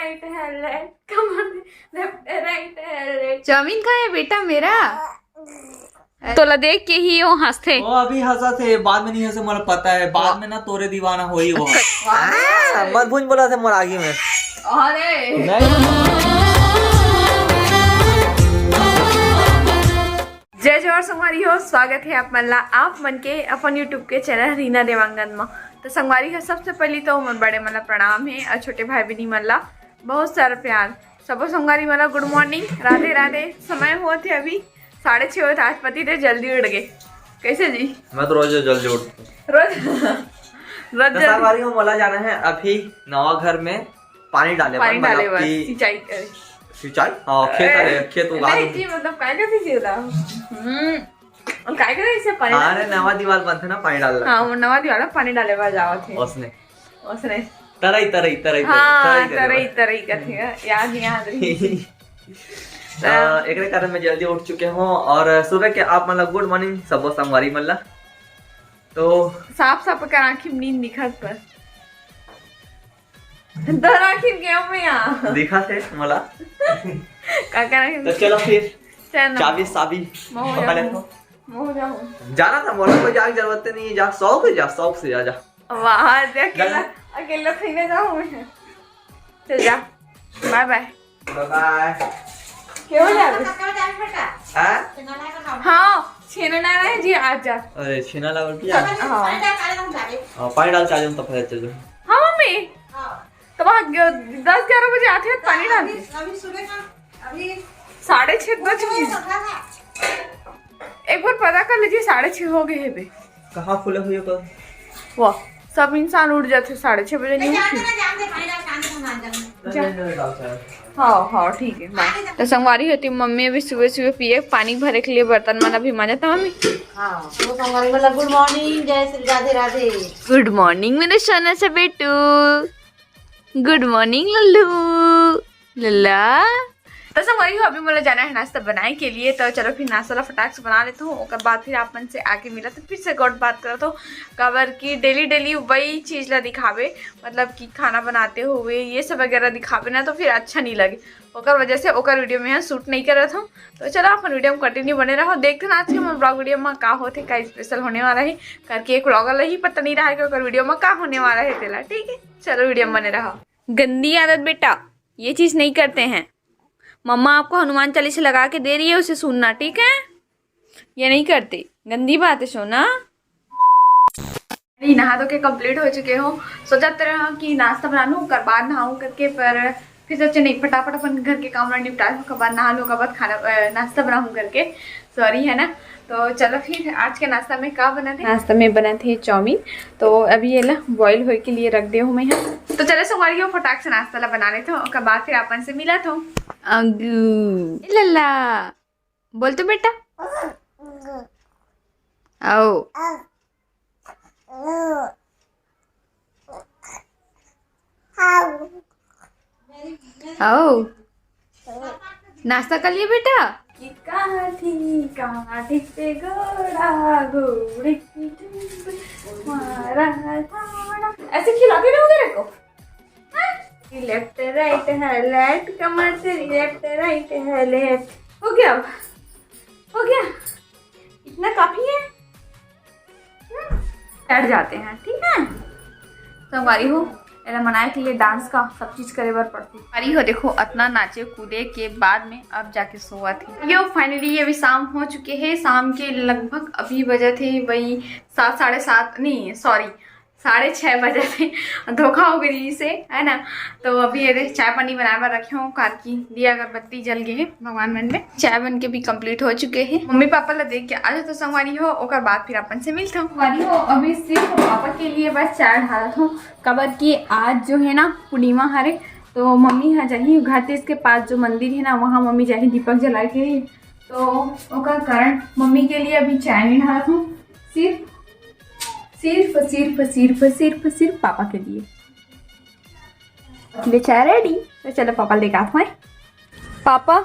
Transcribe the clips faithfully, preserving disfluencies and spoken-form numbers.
Right है, left, कमर, left right है, left. Chowmein कहाँ है बेटा मेरा? तोला देख के ही वो हंसथे। वो अभी हंसथे, बाद में नहीं हंसे, मोला पता है, बाद में ना तोरे दीवाना होई वो। हाँ, मत भूंज बोला थे मोर आगे में। अरे। नहीं। जय जोहार संगवारी हो, स्वागत है आप मन ला, आप मन के अपन YouTube के चैनल रीना देवांगन म। तो संगवारी हो, सबसे पहली तो मोर बड़े मन ला प्रणाम है और छोटे भाई बहिनी मन ला बहुत सारा प्यार। सबो संगवारी मन ला गुड मॉर्निंग, राधे राधे। समय होत है अभी साढ़े छः होत, आज पति देव जल्दी उठ गए। कैसे जी? मैं तो रोज जल्दी उठता हूँ। रोज, रोज तो जल्दी। संगवारी हो, मोला जाना है अभी नवा घर में पानी डाले बर, पानी डाले मतलब बर, कि सिंचाई करे। सिंचाई? हाँ, खेत अरे, खेत उगा नहीं दूँ। जी, मतलब, काय करथे जी ओला? हम्म, और काय करे इसे पानी अरे, डाले? नवा दीवाल बनथे ना, पानी डालना। हाँ, वो नवा दीवाल में पानी डाले बर जावत है। उसने। उसने। तरई, तरई, तरई, हाँ, तरई करे तरई, बर। तरई कथे, याद, याद रही। अ, एकरे कारण मैं जल्दी उठ चुके हूँ और सुबह के आप मन ला गुड मॉर्निंग सबो संगवारी मन ला। तो साफ साफ कर आँखी में नींद दिखत पर। तोर आँखी में गया मैं यहाँ। दिखत है मोला। का कर आँखी में? तो चलो फिर चल ना। चाबी साबी महूँ पकड़ जाऊँ। लेता हूँ। महूँ जाऊँ। जाना था मोला, कोई जाके जरूरत नहीं है, जा शौक से जा, शौक से जा, जा। वाह, जा अकेला, जा। अकेला थोड़ी ना जाऊँ मैं। चल जा, बाय बाय। बाय बाय। क्यों जा रहे? हाँ? हाँ, छेना ला रहे जी, आ जा। अरे, छेना ला और क्या? हाँ। हाँ, पानी डाल के आ जाऊँ तो फिर चल जाऊँ। हाँ मम्मी। तो वहाँ ग-, दस ग्यारह बजे आते हैं, पानी डालते हैं। अभी सुबह का, अभी साढ़े छः बज गए। एक बार पता कर लीजिए, साढ़े छः हो गए हैं बे। कहाँ खुले हुए तो? वाह, सब इंसान उठ जाते साढ़े छः बजे, नहीं उठते। जा। नहीं, नहीं, नहीं, डाल चाय। हाँ, हाँ, ठीक है, बाय। तो संगवारी होती मम्मी अभी सुबह सुबह पिए पानी भरे के लिए बर्तन मन अभी मांजत है मम्मी। हाँ, तो संगवारी मन ला गुड मॉर्निंग, जय श्री राधे राधे। गुड मॉर्निंग मेरे सोना सा बेटू। गुड मॉर्निंग लल्लू, लल्ला। तो संगवारी हो, अभी मोला जाना है नाश्ता बनाए के लिए, तो चलो फिर नाश्ता ला फटाक से बना लेता हूँ, ओकर बाद फिर आप मन से आके मिला, तो फिर से गौट बात करत हूँ, काबर कि डेली डेली वही चीज ला दिखावे, मतलब कि खाना बनाते हुए ये सब वगैरह दिखावे ना, तो फिर अच्छा नहीं लगे, ओकर वजह से ओकर वीडियो में यहाँ शूट नहीं करत हूँ। तो चलो अपन वीडियो में कंटिन्यू बने रहो, देखते ना आज के मोर ब्लॉग वीडियो में का होथे, का स्पेशल होने वाला है करके, एक ब्लॉगर ला ही पता नहीं रहा है कि ओकर वीडियो में का होने वाला है तेला, ठीक है, चलो वीडियो में बने रहो। गंदी आदत बेटा, ये चीज नहीं करते हैं। मम्मा आपको हनुमान चालीसा लगा के दे रही है, उसे सुनना, ठीक है? ये नहीं करते, गंदी बात है सोना। नहीं, नहा धो के कंप्लीट हो चुके हो। सोचत रहा कि नाश्ता बना लूँ, ओकर बाद नहाऊँ करके, पर फिर सोचे नहीं, फटाफट अपन घर के काम ला निपटा लूँ, ओकर बाद नहा लूँ, ओकर बाद खाना, अ, नाश्ता बनाऊँ करके। सॉरी, है ना? तो चलो फिर आज के नाश्ता में का बना थे? नाश्ता में बना थे चाउमीन, तो अभी ये ला बॉईल होए के लिए रख दे हूँ मैं यहाँ। तो चलो संगवारी हो, फटाक से नाश्ता ला बना लेते हो, ओकर बाद फिर अपन से मिला थो। अगू, ए लल्ला, बोल तो बेटा। आओ। आओ, नाश्ता कर लिए बेटा? कि कहाँ थी, कहाँ थी पे घोड़ा, घोड़े की टुन टुन मारा था। ऐसे खिलाते रहोगे तेरे को? हाँ? लेफ्ट राइट है लेफ्ट, कमर से लेफ्ट राइट है लेफ्ट। हो गया, हो गया, इतना काफी है। हम्म, बैठ जाते हैं, ठीक है? संगवारी हो, एला मनाए के लिए डांस का सब चीज करे बर पड़थे। संगवारी हो, देखो, अतना नाचे कूदे के बाद में अब जाके सोवत हे। यो, finally अभी शाम हो चुके हे। शाम के लगभग अभी बजत हे वही सात, साढ़े सात, नहीं, सॉरी, साढ़े छः बजत हे। धोखा हो गई से, है ना? तो अभी ये देख, चाय पानी बनाए बर रखे हो, कार की दिया अगरबत्ती जल गए हे भगवान मन में। चाय बन के भी कंप्लीट हो चुके हे। मम्मी पापा ला देख के आ जाओ तो संगवारी हो, ओकर बाद फिर अपन से मिलते हो। संगवारी हो, अभी सिर्फ पापा के लिए बस चाय ढालत हो, काबर कि आज जो है ना पूर्णिमा हरे, तो मम्मी हा जाही घर तीस के पास जो मंदिर है ना, वहाँ मम्मी जाही दीपक जलाए के, तो ओकर कारण मम्मी के लिए अभी चाय नहीं ढालत हूँ। सिर्फ, सिर्फ, सिर्फ, सिर्फ, सिर्फ, सिर्फ पापा के लिए। ले चाय रेडी। तो चलो पापा लेके आते हैं। पापा,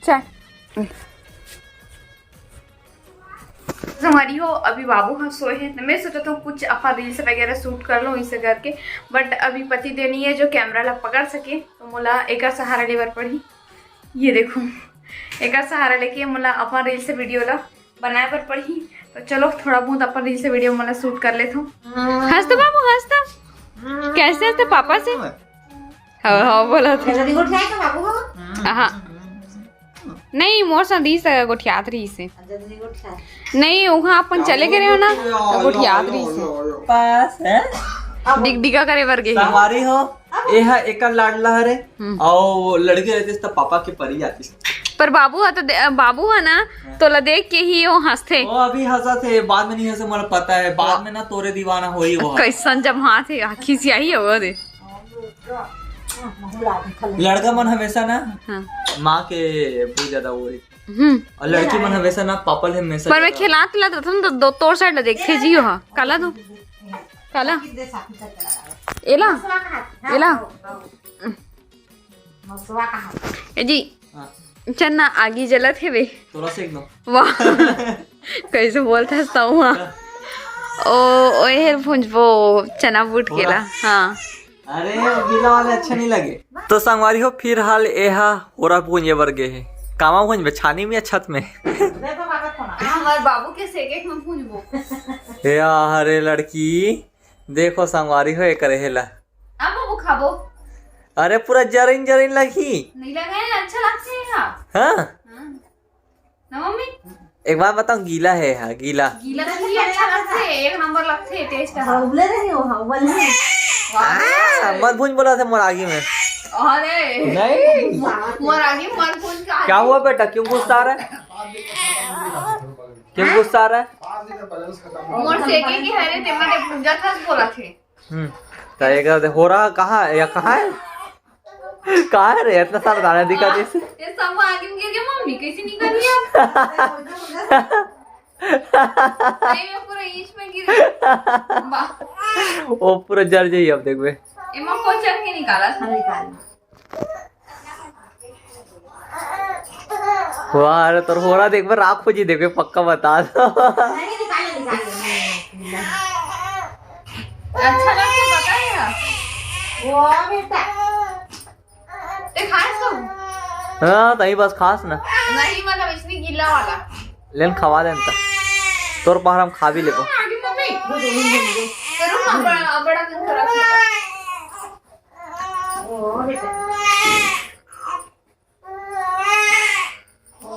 चाय। संगवारी हो, अभी बाबू ह सोए हे, तो मैं सोचत हूँ कुछ अपन रील्स वगैरह शूट कर लूँ इसे करके, बट अभी पति देव नइ हे जो कैमरा ला पकड़ सके, तो मोला एकर सहारा लेबर पड़ही। ये देखो, एकर सहारा लेके मोला अपन रील्स वीडियो ला बनाए बर पड़ही। तो चलो, थोड़ा बहुत अपन रील्स वीडियो मोला शूट कर लेथो। हंस तो बाबू, हंस तो। कैसे हंसते पापा से? हाँ, हाँ, बोला था। जल्दी गोठिया के बाबू हो। हाँ। नहीं, मोर संग रीस गोठियात रहिस हे। जल्दी गोठिया। नहीं, वहाँ अपन चले गए रहे हो ना, तो गोठियात रहिस हे। पास है। डिगडिगा करे बर गए। संगवारी हो, ये ह एकर लाडला हरे, हम्म। अउ लड़की रहती तो पापा के परी जाती। पर बाबू ह तो दे-, बाबू ह ना, हाँ। तोला देख के ही वो हंसथे। वो अभी हंसत हे, बाद में नहीं हंसे, मोला पता है, बाद में ना तोरे दीवाना होई वो। कैसन जब हाथ है, खिसियाही होगा दे। लड़का मन हमेशा ना हाँ। माँ के बहुत ज्यादा वो रही। हम्म। और लड़की मन हमेशा ना पापा ले हमेशा पर मैं ज्यादा खेलात ला तो तुम दो, दो तोर साइड ला देखते जी हो। काला दो। काला। एला। एला। ए जी। हाँ। चना आगी जलत हेवे। तोरा से एकदम। वाह। कैसे बोलता है सौ हाँ। ओ, ओए हेर भुंजबो चना बूट के ला। हाँ। अरे, वो गीला वाले अच्छा नहीं लगे। तो संगवारी हो, फिलहाल एहा होरा भूंजे बर गे हे। कामा भूंजबे, छानी में या छत में? हमारे बाबू के सेके में भूंजबो। ए, अरे लड़की, देखो संगवारी हो, एकर हेला। अब बाबू खाबो। अरे, पूरा जरिन जरिन लगही। नहीं लगे, अच्छा लगथे एहा। हाँ? हाँ। ना मम्मी? एक बात बताऊं, गीला है, हाँ, गीला। गीला तो नहीं अच्छा लगथे, एक नंबर लगथे, टेस्ट है। हाँ, उबले रही हो, हाँ, उबल नहीं। वाह। हाँ, मत भूंज बोला था मोर आगी में। अरे। नहीं। मोर आगी मत भूंज का क्या आगी। हुआ बेटा, क्यों गुस्सा आ रहा है? क्यों गुस्सा आ रहा है? मोर सेके के हरे, तेमा ते भूंजा था बोला थे। हम्म। तो एक होरा कहाँ है? या कहाँ है? कहाँ है रे? इतना सारा दाना दिखा दे इसे। ये सब आगे में गिर गया, मम्मी कैसे निकाली आप? नहीं, मैं पूरा ईंच में गिर गई। वाह। वो पूरा जर जाइए अब देखबे। एमा को चल के निकाला था। वाह रे, तोर होरा देखबे, राख हो जी देखबे, पक्का बता दो। नहीं, निकाल ले, निकाल ले। अच्छा लगता है, पता है यार। वो बेटा। ते खास तो? हाँ, तही बस खास ना। नहीं, मतलब इसने गीला वाला। लेन खवा देन त। तोर पहर हम खा भी लेबो। हाँ, आगे मम्मी। करो ना, बड़ा, बड़ा दिन थोड़ा सा। ओ बेटा। ओ।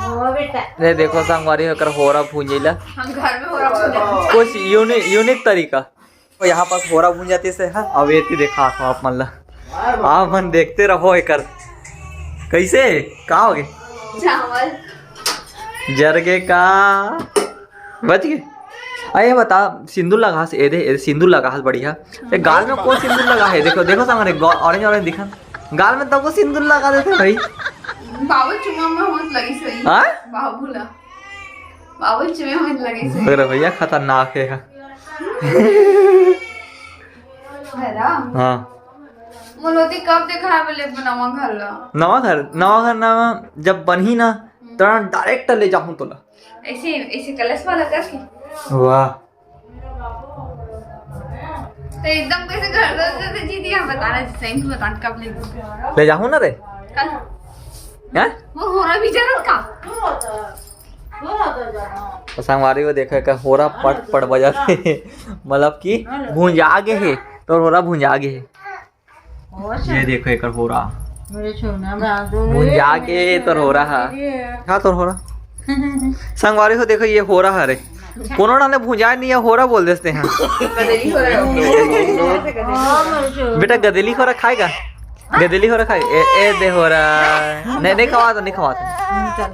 ओ बेटा। ये देखो संगवारी, एकर होरा भूंजे ला। हम घर में होरा भूंजे। कुछ यूनि-, यूनिक तरीका। तो यहाँ पास होरा भूंजाते से है। अब ये देखा था आप मन ला। आप मन देखते रहो एकर। कैसे? का हो गए? चावल। जर गे का? बच गए? अरे बता, सिंदूर लगा से, ए दे, ए दे, सिंदूर लगा से बढ़िया। ए, गाल में कौन सिंदूर लगा है? देखो, देखो सामने, गौ-, orange, orange दिखा। गाल में तब को सिंदूर लगा देते भाई। बाबू चुमा में होत लगी सही। हाँ? बाबू ला। बाबू चुमे होत लगी सही। अरे भैया, खतरनाक है। है ना? हाँ। मोलोती कब देखा है बोले नवा घर ला? नवा घर, नवा घर ना, जब बनही ना, हम्म। तो direct ले जाहूँ तोला। ऐसे, ऐसे कलश वाला करके? वाह। तो एकदम कैसे घर, घर, घर, घर जी दिया, बताना, सही में बताना, कब ले जाऊँ? ले जाहूँ ना रे। कल। हैं? वो हो रहा भी जरूरत का? तो संगवारी हो देखो, एकर होरा पट पट बजाथे। मतलब कि भुंजा गे हे, तो होरा भुंजा गे हे। ये देखो एकर होरा। मेरे छोना बाबू। भुंजा के तोर होरा हा। का तोर होरा? संगवारी हो देखो, ये होरा हरे। कोनो डाले भुंजाए नहीं है, होरा बोल देते हैं। गदेली हो रहा है। बेटा गदेली होरा खाएगा? गदेली होरा खाए? ए, ए दे होरा। नहीं, नहीं खवा तो, नहीं खवा तो।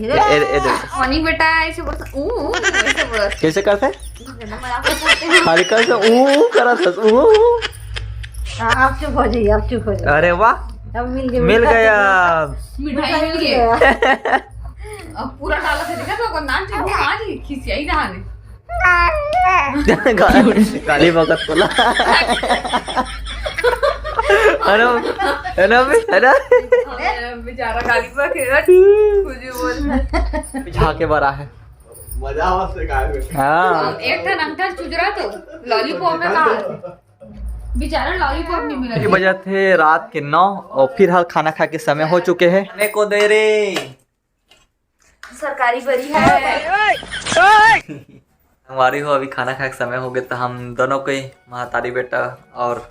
ए, ए, ए दे। मनी बेटा ऐसे बोलता, ऊ, ऊ, ऐसे बोलता। कैसे करते? मजाक करते हैं। खाली कर से ऊ, ऊ करत हस, ऊ, ऊ। हाँ, आप चुप हो जाइए, आप चुप हो जाइए। अरे वाह, अब मिल गया, मिल गया। मिठाई मिल गया। अब पूरा डाला था, देखा तो, नाम चुप, आज ही खिसियाई रहा ने। गाली, गाली बकत बोला। अरे, है ना बे, है ना? बेचारा गाली बक है, खुद ही झाके बर आहे। मजा आवत हे काय में। हाँ। एक ठन अंकल चुजरा तो लॉलीपॉप में का बेचारा लॉलीपॉप नहीं मिला। ये बजत हे रात के नौ और फिर हर खाना खा के समय हो चुके हैं। खाने को दे रे। सरकारी बरी है। संगवारी हो, अभी खाना खाए के समय हो गए, तो हम दोनों कोई महतारी बेटा और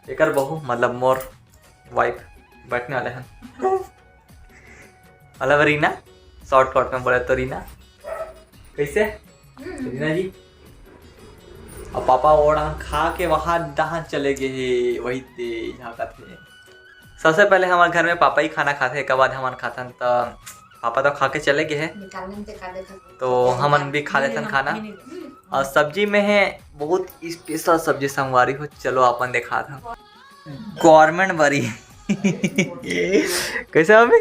एकर बहू, मतलब मोर वाइफ बैठने वाले हैं। मतलब रीना, शॉर्टकट में बोले तो रीना। कैसे रीना जी? अब पापा वो डहान खा के वहाँ डहान चले गए हे, वही ते झाकत हे। सबसे पहले हमारे घर में पापा ही खाना खाते, एक बाद हमन खाथन, तो पापा तो खा के चले गए हैं, निकालने में ते खा लेथन। तो हमन भी खा लेथन खाना। और सब्जी में है बहुत स्पेशल सब्जी संगवारी हो, चलो अपन दिखात हन। गवर्नमेंट बरी। कैसे अभी?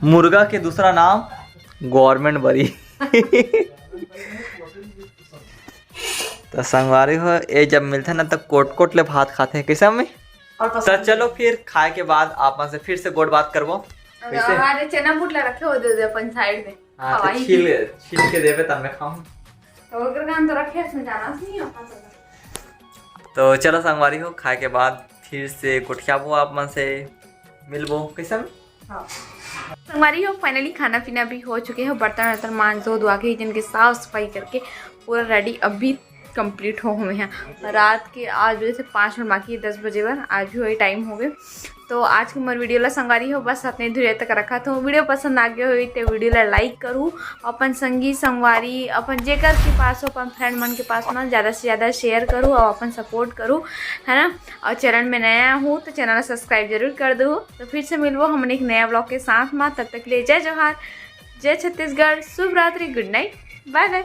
मुर्गा के दूसरा नाम गवर्नमेंट बरी। तो संगवारी हो, ये जब मिलथे ना, तो कोट कोट ले भात खाथे। कैसे अम्मी? और तो पसंद चलो, फिर खाए के बाद आप मन से फिर से गोठ बात करबो। कैसे? हाँ, अरे चना बूट ला रखे हो, दे दे अपन साइड में। हाँ, तो खवाही। छील, छील के देबे, तब मैं खाऊं। तो ओकर कान तो रखे, इसमें जाना नहीं है, अपन सब। तो चलो संगवारी हो, खाए के बाद फिर से गोठियाबो, आप मन से मिलबो। कैसे अम्मी? हाँ। संगवारी हो, finally खाना पीना भी हो चुके हो, बर्तन वर्तन मांज धो धुआ के, किचन के साफ सफाई करके पूरा रेडी अभी कंप्लीट हो हुए हैं। रात के आठ बजे से पाँच मिनट बाकी है दस बजे बर, आज भी वही टाइम हो गए। तो आज के मोर वीडियो ला संगवारी हो बस अतने दूर तक रखत हों। वीडियो पसंद आ गए होही तो वीडियो ला लाइक करू, अपन संगी संगवारी, अपन जेकर के पास हो, अपन फ्रेंड मन के पास में ज़्यादा से ज़्यादा शेयर करू और अपन सपोर्ट करू, है ना। और चैनल में नया हो तो चैनल ला सब्सक्राइब जरूर कर दो। तो फिर से मिलबो हमन एक नया ब्लॉग के साथ में, तब तक के लिए जय जोहार, जय छत्तीसगढ़, शुभ रात्रि, गुड नाइट, बाय बाय।